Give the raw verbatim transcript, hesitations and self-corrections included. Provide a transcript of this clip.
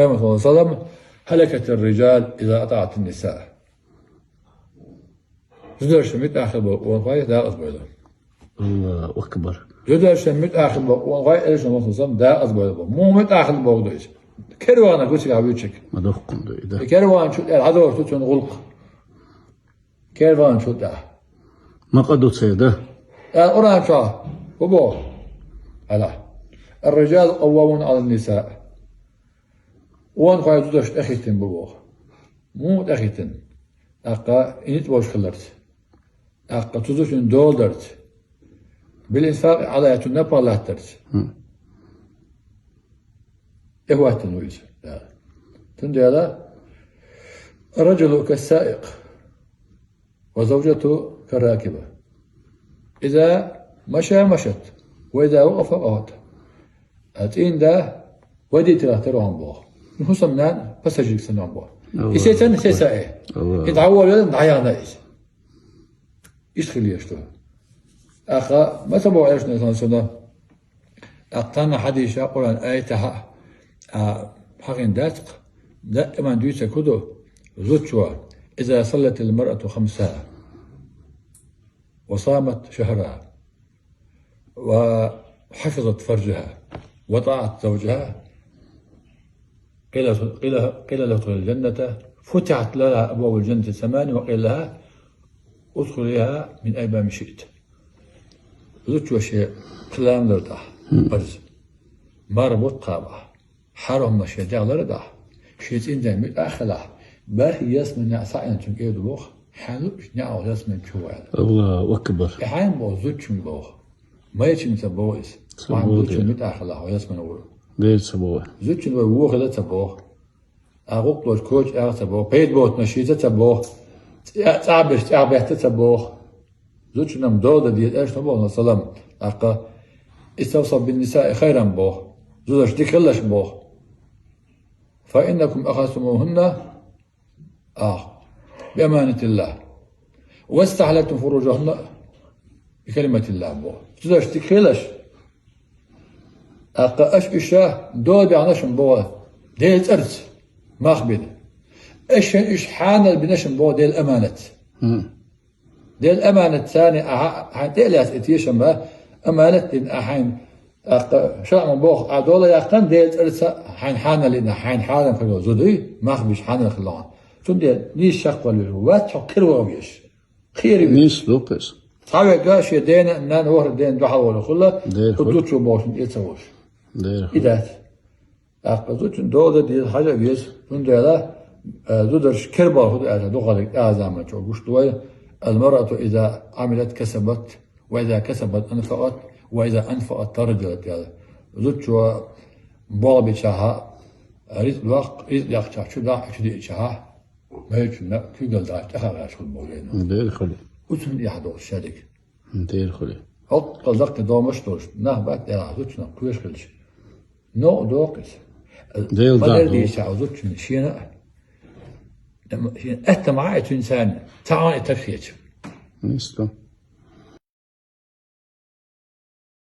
Пайхамар саллаллаху алейхи ва саллам: «هلكت الرجال إذا أطاعت النساء». Зударшта муьтӀахь хилла болу къонахой декъаза бойла. Аллаху акбар. Зударшта муьтӀахь хилла болу къонахой, элчано саллаллаху алейхи ва саллам, декъаза бойла боху. Муха муьтӀахь хилла боху ду иза? Кервана гучуьра вуьйцург. Ма доккха ду и, да. И кервана чу тӀера хьадогӀуш ду цуьнан гӀуллакх. Кервана чу тӀехь. Ма къа ду церан, да? Ала Къуръан чохь хӀун боху? Ала: «الرجال قوامون على النساء». Къонахой зударшна тӀехӀиттина бу боху. Муха тӀехӀиттина? ТӀаккха и ницкъ болуш хиларца. ТӀаккха цу зудчун дола дарца. «بالإنفاق عليها», цунна напха латтарца. ХӀун. ТӀехӀоттина ву иза. Да. Цундела: «الرجل كالسائق وزوجته كالراكبة. إذا مشى مشت وإذا وقف وقفت». А цӀийнда водителах тера ву хьуна боху. Ну, хӀусамнана пассажирга санна ву хьуна боху. Аллаху акбар. И сецна, сецна и. Аллаху акбар. И дӀаволавелла, дӀаяхна иза. Иштта хила езаш ду. ТӀаккха ма ца боху элчано саллаллаху алейхи ва саллам. ТӀаккха цхьана хьадисехь, Къуръан аятехь а хьахийна дац-кх, даиман дуьйцург хӀун ду зудчо: «إذا صلت المرأة خمسها وصامت شهرها وحفظت فرجها وأطاعت زوجها قيل، قيل، قيل لها ادخلي الجنة، فتحت لها أبواب الجنة الثمان وقيل لها ادخليها من أي باب شئت». Зудчо шен кхин ламаз лар дахь, парз, марха бутт кхабахь, хьарам хӀуманаш шен дегӀ лар дахь, шен цӀийнда муьтӀахь хилахь, бархӀ ялсаманин неӀ схьаэцна цуьнга эр ду боху: «Хьайн луъучу неӀалгӀа ялсамани чу ву», – аьлла. Аллаху акбар. И хьайна боху, зудчуьнга боху. Майрачуьнга ца боху иза. Ца боху. Хьайн зудчун муьтӀахь хилахь, хьо ялсамани ву. Дера ца боху. Зудчун вай вон хила ца боху. А гӀуллакх долчу коча агӀа ца боху, пайда боцурш шийца ца боху, цӀа-, цӀахь берш цӀахь бетта ца боху. Зудчунна-м дола дан деза, элчано боху, салам, тӀаккха: «استوصوا بالنساء خيرا», – боху. Зударшна дика хилалаш боху. «فإنكم أخذتموهن», а, «بأمانة الله واستحللتم فروجهن بكلمة الله», – боху. Зударшна дика хилалаш. ТӀаккха аша уьш дола баьхна шуна боху, Делан цӀарца мах бина. Аша шайна уьш хьанал бина шуна боху, Делан аманатца. ХӀун. Делан аманат царна ахьа, хьайна тӀе а лаьцна и тешам бан, аманат а дина ахьа хьайна. ТӀаккха шарӀо боху, ахьа дола яьккхина Делан цӀарца, хьайна хьанал йина, хьайна хьарам хилла йолу зуда, мах беш хьанал хилла хьуна. Цундела нийса чекхвала везаш ву, вац хьо кхера ваха везаш. Кхера везаш. Нийса ду-кх иза. Цхьаверг шен дена а, нана а, вахара дена дуьхьал волу хуьлу, Дера хуьлу. Зудчо бохучунна тӀе ца волуш. Дера хуьлу. И дац. ТӀаккха зудчун дола дан деза, хьажа а веза. Цундела, э, зударш кербал хӀун ду аьлча, дукхалиг тӀаьхьа заманчохь гуш ду вай: «المرأة إذا عملت كسبت، وإذا كسبت أنفقت، وإذا أنفقت ترجلت», – аьлла. Зудчо болх бичахьа, рицкъ доккху, рицкъ доккхучохь чу дахь, чу диъчахьа, майрачунна куьйгалла дахьаш, тӀаьхьа гӀерташ хуьлу боху вайна. Дера хуьлу. Оцунна тӀехь долуш шадерг. Дера хуьлу. ХӀокху даккхий домаш а долуш, нах бац тӀера зудчунах кхоьруш хилча. Новкъа доккху иза. Дела ма-дарра дийцахь, зудчунна шена а, шена аьтту ма Ӏа и цуьнан царна, ца Ӏа и таххеча. Нийса ду.